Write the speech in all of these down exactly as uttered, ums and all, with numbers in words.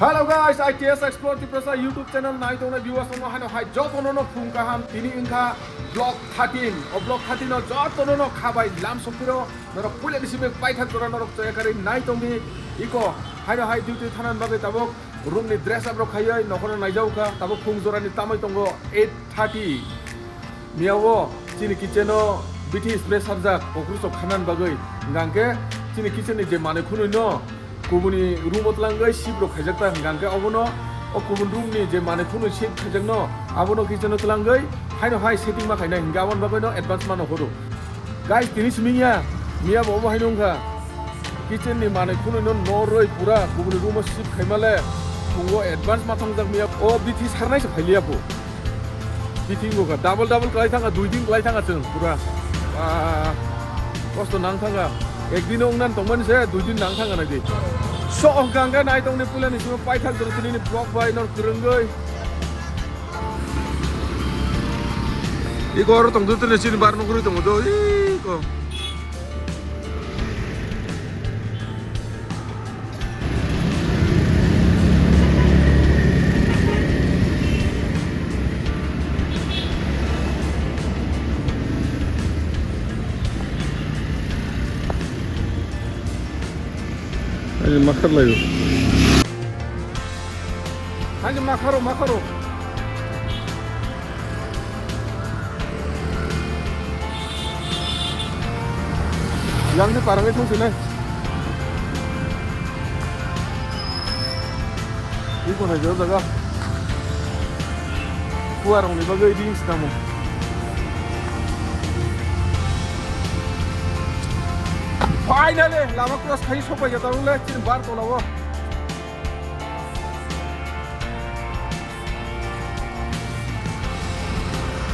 Hello guys, I T S Explore Tiprasa YouTube channel nai tongnai viewers no hano hai joto no no phung kaham. Tini wngkha vlog thirteen. O vlog thirteen no joto no no khabai lam sokiro norok puila ni simi paithak jora norok choya kari nai tongdi. Iko haino hai duty thanan bagwi tabok room ni dress up rok khaioi nokhorno naijao kha. Tabok phung jora ni tamoi tongo eight thirty. Miyao chini kitchen o bithi spray sarjak, kokros rok khanan bagwi. Hingkha hingkhe chini kitchen ni je manwi khunui no kubuni room o twlangwi sip rok khaijak ta, hingkha hingkhe obono o kubun room ni je manwi khunui sip khaijak no, abono kitchen o twlangwi haino hai setting ma khainai, hingkhe aboni bagwi no advance ma nokhoro. Guys, tini simi ya, miya bo obo haino wngkha. Kitchen ni manwi khunui no norwi pura kubuni room o shift khaima le, phungo advance ma thongjak miya. O bithi sarnai se phailiya phu. Bithi wngkha, double double klai thangkha, dui din klai thangkha chwng pura. Ah, kosto nang thangkha. Ek din o wngnan tongmani se, dui din nang thangkha nai di. So, hwnkha hwnkhe nai tongni puila ni simi paithak jora tini ni vlog bai no kwrwngwi. Iko oro tong do tene chini bar nukuri tongo do, iko. Ani makhar layo. Hagi makharo, makharo. Yang di parang itu sini. Ibu hai jauh jaga. Kuar hong di bagai di sinamu. Finally, lama cross khai sopai jata ulai chin bar tolao.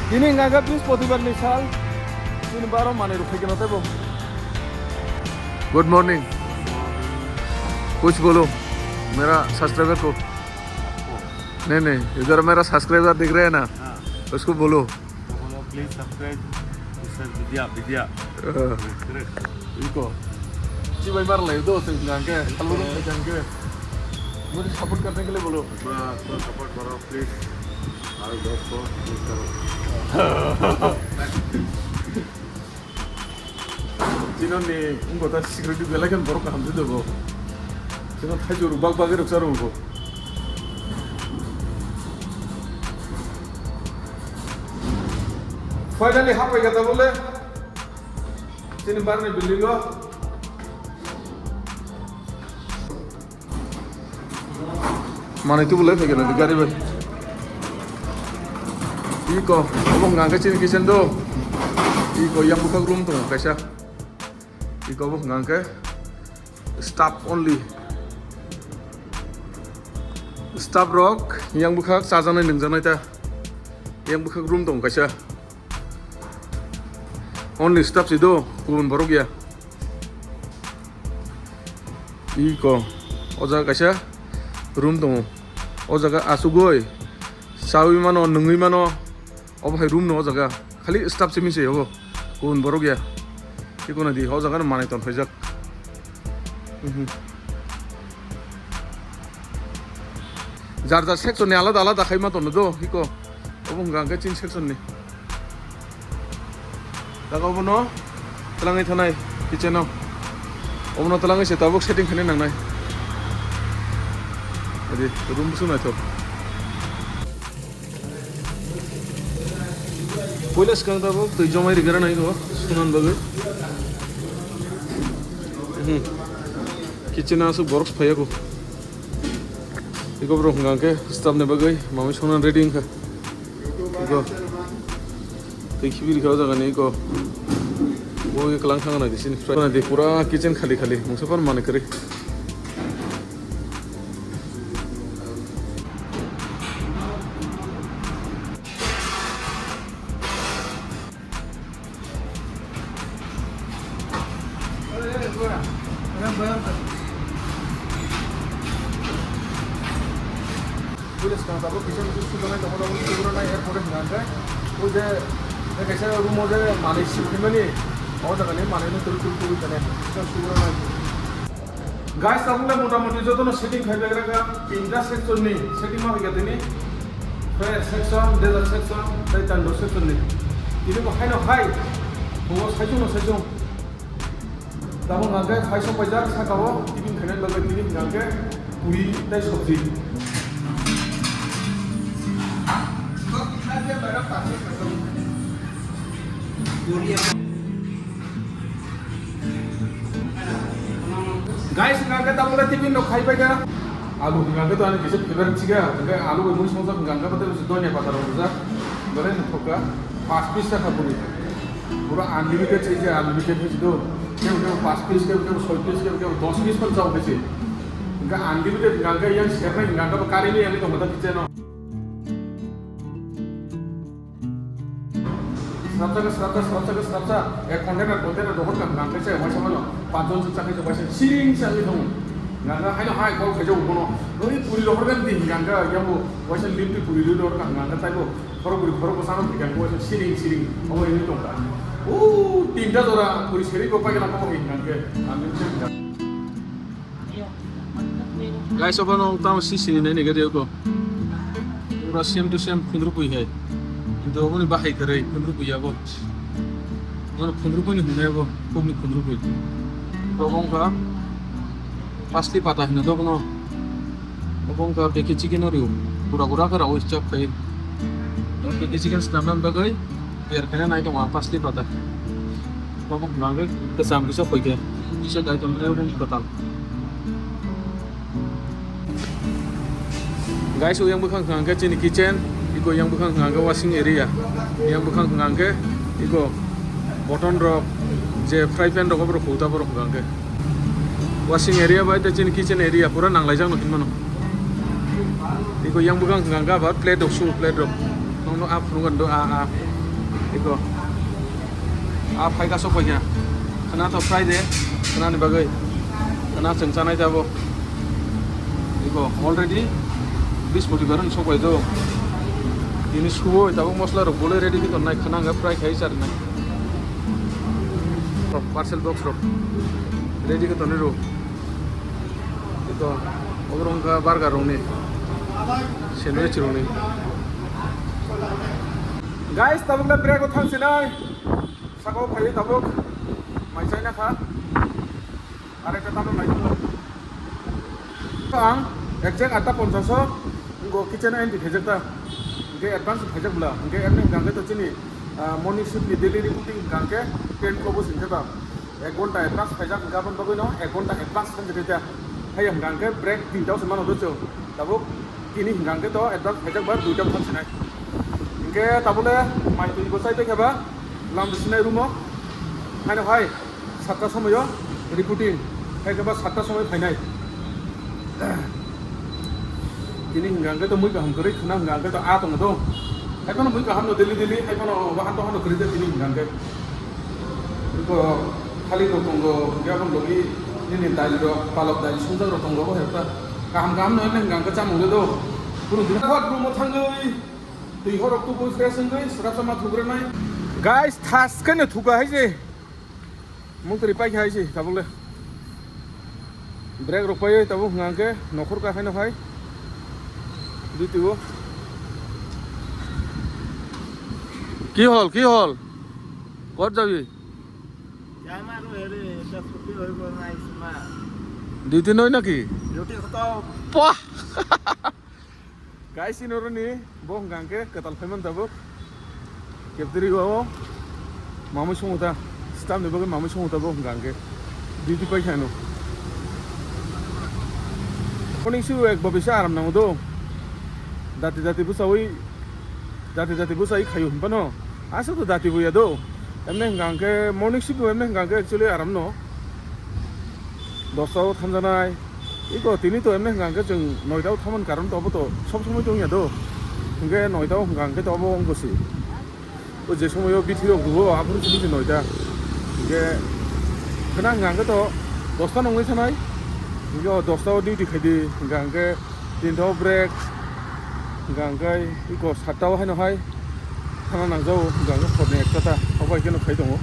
Tini hingkha khe Brihospatibar ni sal, chini baro manwi rok phaikhe no teibo. Good morning. कुछ बोलो मेरा सब्सक्राइबर को। नहीं, नहीं, इधर मेरा सब्सक्राइबर दिख रहे हैं ना, उसको बोलो। Please subscribe Mister Vidya, Vidya. Iko. Chibai mar lai do teng hingkha hingkhe, hello do hingkha hingkhe. Mujhe support karne ke liye bolo. थोड़ा, थोड़ा support करो, please. Aur दोस्तों, please करो. Chino ni wngkha ta security belai khe borok kaham se dogo. Chino thaijwk rok bak bagwi rwksa rwgo. Finally hapai kha tabole. Chini barni building o. Manwi tubulai phaikhe nadi gari bai. Iko, obo hwnka hwnkhe chini kitchen do. Iko yang bwkhak room tongo kaisa. Iko obo hwnka hwnkhe staff only. Staff rok yang bwkhak chajaknai nungjaknai ta. Yang bwkhak room tongo kaisa. Only staff si do, kubun borok ya. Iko, o jaga kaisa room tongo. O jaga asugoi, chawi mano, nungwi mano. Obo hai room no o jaga. Khali staff simi se obo. Kubun borok ya. Iko na di, o jaga no manai ton phaijak. Mhm. Jar jar section ni alada alada khai ma tono do, iko. Obo hwnka hwnkhe chini section ni. Daga obono twlangwi thanai kitchen o. Obono twlangwi se tabuk setting khainai nangnai. Adi room busu naithok. Puila swkang tabuk twi jomai rwgwra nai o sunan bagwi. Mhm. Kitchen o aswk borok phaiyago. Iko borok hwnka hwnkhe staff ni bagwi mamwi songna ready wngkha. Iko twi khibi rikha o jaga ni iko. Bo iko kwlang thang nai di sini fry. Nai di pura kitchen khali khali mungsa phano manwi kwrwi. Pwila swkang tabuk kisa kisa sujaknai tongo, tabuk sujaknai, er pore hwnka hwnkhe o je kaisa room o je manwi sip phaimani, o jaga ni manwi no twi twi twi kane kisa sujaknai. Guys, tabuk le mota moti jotono setting khai bai raka tinta section ni setting ma hoika tini. Fire section, desert section, tei tando section ni. Tini bo haino hai. Bungo saichung no saichung. Tabuk hwnka khe phai sok paijak saka o tiffin khainani bagwi tini hwnka khe puri tei sabji. Guys, hwnka khe tabuk le tiffin rok khai paikha. Alu hwnka khe to ani kisa favorite chikha, hwnka khe alu bai mui songjak hwnka khe tei donya pata rok rwjak. Belai naithok kha. Pas piece sakha puri. Pura unlimited se je unlimited se do. Kebo kebo pas piece, kebo kebo soi piece, kebo kebo dos piece phan chao se. Hwnka unlimited hwnka khe yang share nai hwnka khe kari ni yang tong kha kitchen o. Srapsa khe srapsa, srapsa khe srapsa. Ek container, container rohor kha hwnka khe se waisa mano. Panch jon se chakhe se waisa siring se ang thong. Hwnka khe haino hai call khaijak bono. Oi puri rohor kha di hwnka khe yang bo waisa limpi puri rohor kha hwnka khe taibo. Khorok bwrwi khorok bwsano thwikha khe waisa siring siring omo hinwi tongkha. O tinta jora puri serwi bo paikha na kok hinka khe. Ang nini se hinka. Guys, obo no tamo si sini nai ni gari ko. Pura same to same khunru pui hai. Kintu obo ni bahai kwrwi khunru pui abo. Obo khunru pui ni hwnwi abo, kok ni khunru pui. Obo wngkha pasli pata hino do bono. Obo wngkha beke chicken o rio. Gura gura khe rawi chop khai. Beke chicken snamna bagwi ber khaina nai tongo ang pasli pata. Obo hwnka khe kwcham kisa khoikhe. Kisa dai tongmani obo kwtal. Guys, o yang bwkhang hwnka khe chini kitchen, iko yang bwkhang hwnka khe washing area. Yang bwkhang hwnka khe iko button rok, je fry pan rok, oborok huta borok hwnka khe. Washing area bai tei chini kitchen area pura nanglaijak no hinmano. Iko yang bwkhang hwnka khe abar plate rok su, plate rok. Nokno a phunukgwi do a, a. Iko. A phaika sok paikha. Khwna to fry de. Khwnani bagwi. Khwna chwng chanai tabo. Iko already bis boti barang sok bai do. Tini suwoi tabuk mosla rok bolai ready khe tonnai khwna hwnka fry khai charnai. Parcel box rok ready khe tonwi rw. Ito oborok wngkha burger rokni sandwich rokni. Guys, tabuk le break o thang sinai. Saka o phaiwi tabuk mai chaina kha. Are ta tamo mai thung. Ang exact atta ponchas o ngo kitchen entry khaijak ta. Hingke advance khaijak bwla. Hingke emni hingka hingke to chini, ah, morning shift ni daily reporting hingka hingke ten o'clock o singkhe ta. Ek ghonta advance phaijak hingkhe aboni bagwino ek ghonta advance thangjak khe ta. Hai hingkha hingkhe break tinta o se mano do chwng. Tabuk tini hingkha hingkhe to advance phaijak ba duita thang sinai. Hingkhe tabole mai twi bo chai tongkha ba lam sinai room o. Haino hai satta somoyo reporting. Hai khe ba satta somoi phainai. Tini hingkha hingkhe to mui kaham kwrwi khwna hingkha hingkhe to a tongo do. Hai phano mui kaham no daily daily hai phano ba hano hano kwrwi de tini hingkha hingkhe. Iko khali rok tongo, hingke aboni logi nini dail rok, palok dail sungjak rok tongo, bo hepta kaham kaham no hwnle hingka hingke chamung de do. Kunu din hot room o thangwi twi horok tubui fresh wngwi srapsa ma thugra nai. Guys, thas khe no thuka hai se. Mung twi pai khe hai se tabuk le. Break rok pai tabuk hwnka hwnkhe nokhor ka haino hai. Duty o. Ki hol, ki hol? Kot jabi? Jama ro here, eta chuti hoibo na isma. Duty noi naki? Duty khotom. Pah! Guys, inoroni bo hwnka hwnkhe kwtal phaiman tabuk. Kebdiri o mamui songo ta, staff ni bagwi mamui songo ta bo hwnka hwnkhe. Duty pai khaino. Morning shift ek bo bisa aram nango do. Dati dati bwsawi, dati dati bwsawi khaio hinphano. Aswk to dati buya do. Emne hwnka hwnkhe morning shift bo emne hwnka hwnkhe actually aram no. Dosta o thanjanai. Iko tini to emne hwnka hwnkhe chwng noita o thamani karon to obo to sob somoi tongya do. Hwnkhe noita o hwnka hwnkhe to obo wngkha se. O je somoi o bithi rok rwo aphuru simi se noita. Hwnkhe khwna hwnka hwnkhe to dosta nongwi thanai. Hwnkhe o dosta o duty khaidi hwnka hwnkhe tinta o break. Hwnka hwnkhe iko satta o haino hai thana nangjago hwnka hwnkhe horni ekta ta obo hai kheno khai tongo.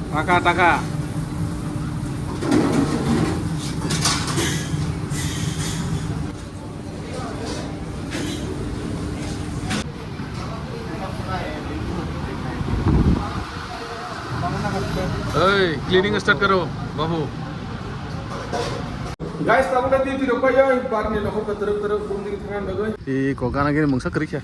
Taka, taka. Hey, cleaning start karo, babu. Guys, tabuk le duty rok paiyoi, barni nokhor ka twrwk twrwk, bumdi thangna bagwi. I ko gana gini mungsa kwrwi kha.